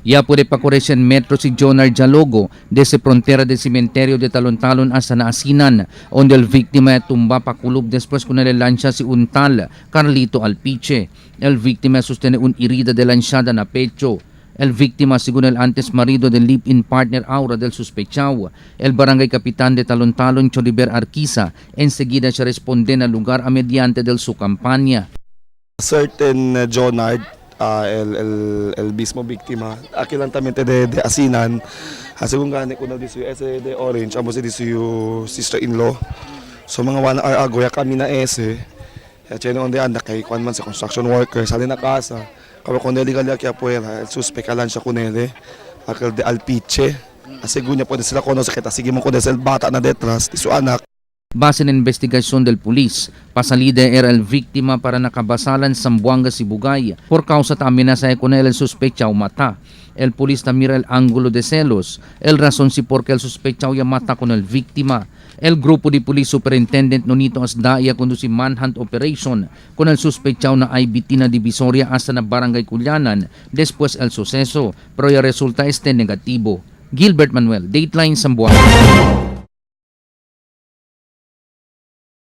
Ya puede pa 100 metros si Jonar Jalogo desde frontera del cementerio de Talon-Talon hasta Naasinan, onde el víctima tumba pakulob después con el lancha si untal Carlito Alpiche. El víctima sostiene un herida de lanchada na pecho. El víctima, según el antes marido del live-in partner Aura del sospechado. El barangay capitán de Talon-Talon, Choliber Arquiza, enseguida se responde al lugar a mediante del su campaña. Certain Jonard, el mismo víctima, aquí lang también de Asinan, según gani ko na dito ese de Orange, amo si dito yung sister-in-law. So mga 1 hour ago, ya kami na ese. Ya cheno onde anda kay kwan man sa construction worker, sali na casa. Kaya kung neli gali aquí afuera, el suspect alan siya kunele, aquel de Alpiche. Según niya pwede sila conoce kita, sige mo kuno el bata na detrás, di su anak. Base na investigasyon del pulis, pasalida era el víctima para nakabasalan Zamboanga Sibugay por causa ta amenaza con él el sospechao mata. El pulis mira el ángulo de celos. El razón si porque el sospechao ya mata con el víctima. El grupo de police superintendent Nonito Asdaya conduce manhunt operation con el sospechao na IBT na Divisoria hasta na Barangay Culianan después el suceso, pero ya resulta este negativo. Gilbert Manuel, Dateline Zamboanga.